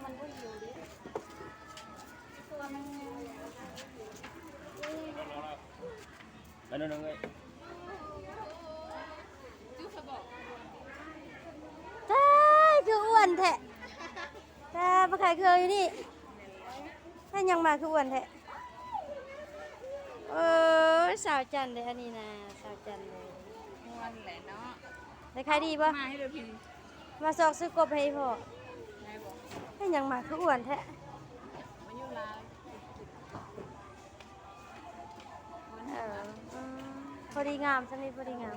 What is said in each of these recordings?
ມັນບໍ່ຫິວເດ້ ຕົວມັນ ໄປໜ້ອຍໜຶ່ງເອີຍ ຕາຍ ຄືອ້ວນແທ້ ຕາຍ ບໍ່ຂາຍເຄື່ອງຢູ່ນີ້ ໃຫ້ຫຍັງມາຄືອ້ວນແທ້. ເອີ ສາວຈັນເດ້ ອັນນີ້ນະ ສາວຈັນເດ້ ມ່ວນແຫຼະເນາະ. ໄດ້ຂາຍດີບໍ່? ມາໃຫ້ເດີພີ່ ມາຊອກຊື້ກົບໃຫ້ພໍ່. ໄດ້ບໍ່? ເຮັດຫຍັງມາຄືອ້ວນແທ້? ມາຢູ່ລາວ. ເອີ ອືມ ພໍດີງາມ ສ່ຳນີ້ພໍດີງາມ.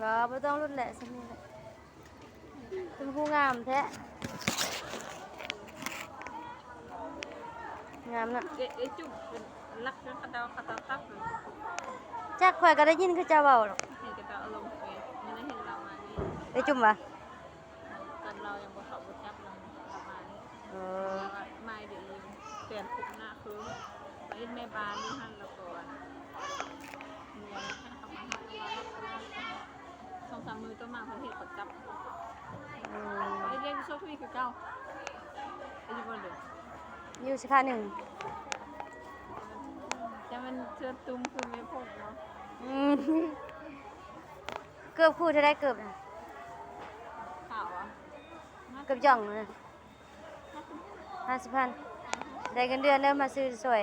ບໍ່ ບໍ່ຕ້ອງຫຼຸດແຫຼະ ສ່ຳນີ້ແຫຼະ. ເປັນຜູ້ງາມແທ້ ງາມເນາະ. ເອ ເອ ຈຸບເປັນລັກເປັນຂະເຈົ້າ ຂະເຈົ້າຕັບເລີຍ. ຈັກ ຂ້ອຍກໍໄດ້ຍິນເຂົາເຈົ້າເວົ້າດອກ ເຫັນຂະເຈົ້າເອົາລົງເຟສ ມື້ນັ້ນເຫັນລາວມານີ້. ເອ ຈຸບຫວາ? ຕອນລາວຍັງບໍ່ເຂົ້າບໍ່ຈັບ ລາວ ລາວມານີ້. ເອີ ມາດຽວນີ້ແປນຄຸມໜ້າຄື ມາເຮັດແມ່ບ້ານຢູ່ຫັ້ນ ແລ້ວກໍອັນ ເມຍເຂົາມາຫາ ເຂົາມາຮັບ ເຂົາມາ ສອງສາມມື້ຕໍ່ມາເພິ່ນເຮັດເຂົາຈັບ. ອືມ ເຮັດວຽກຢູ່ໂຊທວີຄືເກົ່າ. ໄປຢູ່ບ່ອນເດີ? ຢູ່ສາຂາໜຶ່ງ. ຈະແມ່ນເສື້ອຕຸ້ມຄືແມ່ພົກເນາະ. ອືມ ເກີບຄູ່ເທົ່າໃດເກີບນະ? ຂາວອະ? ເກີບຢ່ອງນະ. ຫ້າສິບພັນ ໄດ້ເງິນເດືອນເດີ ມາຊື້ຊ່ອຍ.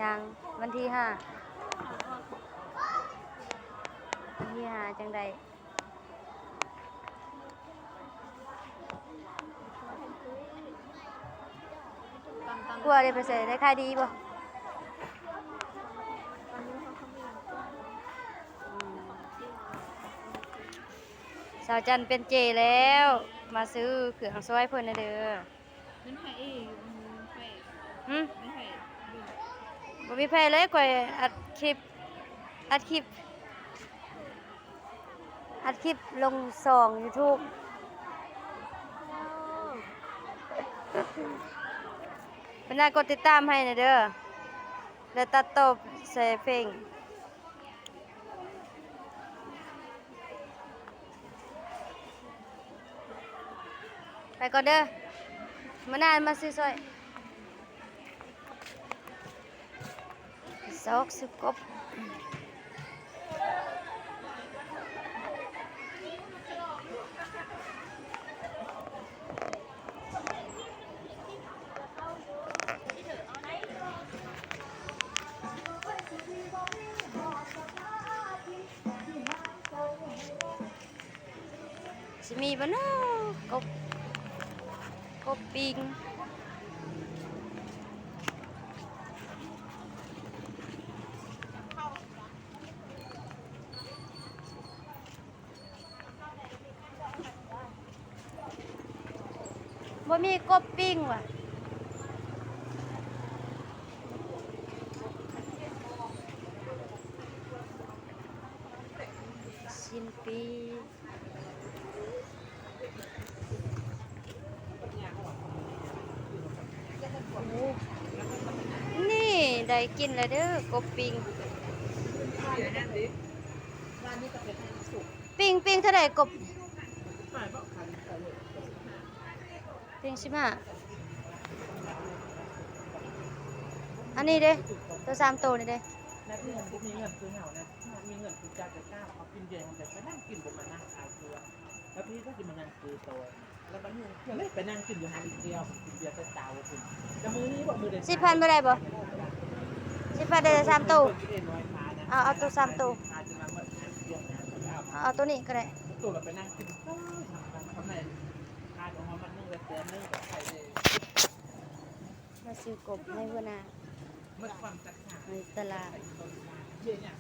ຍັງ ວັນທີຫ້າ ວັນທີຫ້າຈັ່ງໄດ້. ຜົວໄດ້ໄປໃສ ໄດ້ຂາຍດີບໍ່? ອືມ ສາວຈັນເປັນເຈແລ້ວ ມາຊື້ເຄື່ອງຊ່ອຍເພິ່ນແດ່ເດີ. ແມ່ນໃຜອີກ? ຫຶ? ແມ່ນໃຜ? ບໍ່ມີໃຜເລີຍ ຂ້ອຍອັດຄລິບ ອັດຄລິບ ອັດຄລິບລົງຊ່ອງຢູທູບ ເພິ່ນວ່າກົດຕິດຕາມໃຫ້ແດ່ເດີ ແລະ ຕັດຕໍ່ໃສ່ເພງ. ໄປກ່ອນເດີ ມື້ໜ້າມາຊື້ຊ່ອຍ ຊອກຊື້ກົບ. ຊິມີບໍ່ເນາະ ກົບ ກົບປີ້ງ. ບໍ່ມີກົບປີ້ງຫວາ? ຊີ້ນປີ້ງ. ໂອ້ ນີ້ໄດ້ກິນແລ້ວເດີ ກົບປີ້ງ. ປີ້ງ ປີ້ງເທົ່າໃດກົບ? ປີ້ງສິບຫ້າ. ອັນນີ້ເດ້ ໂຕສາມໂຕນີ້ເດ້. ແລ້ວທີ່ມັນບໍ່ມີເງິນຄືເຮົານະ ມີເງິນຄືເຈົ້າ ເຈົ້າເອົາກິນເບຍ ເຮົາກໍໄປນັ່ງກິນ ບໍ່ມານັ່ງຂາຍເຄືອ. ແລ້ວທີ່ເຂົາຊິມານັ່ງຄືໂຕ ແລ້ວບັດນີ້ກໍເລີຍໄປນັ່ງກິນຢູ່ຫັ້ນອີກແລ້ວ ກິນເບຍແຕ່ເຊົ້າພຸ້ນ. ແລ້ວມື້ນີ້ບໍ່ ມື້ໃດ ສິບພັນບໍ່ໄດ້ບໍ່? ສິບພັນໄດ້ແຕ່ສາມໂຕ. ເອົາ ເອົາໂຕສາມໂຕ. ເອົາ ເອົາໂຕນີ້ກໍໄດ້. ໂຕລະໄປນັ່ງກິນ ເອີຍ ທຳໄມຂາຍອອກມາມັດໜຶ່ງລະແສນໜຶ່ງກໍຂາຍໄດ້. ມາຊື້ກົບໃຫ້ຫົວໜ້າໃນຕະຫຼາດ.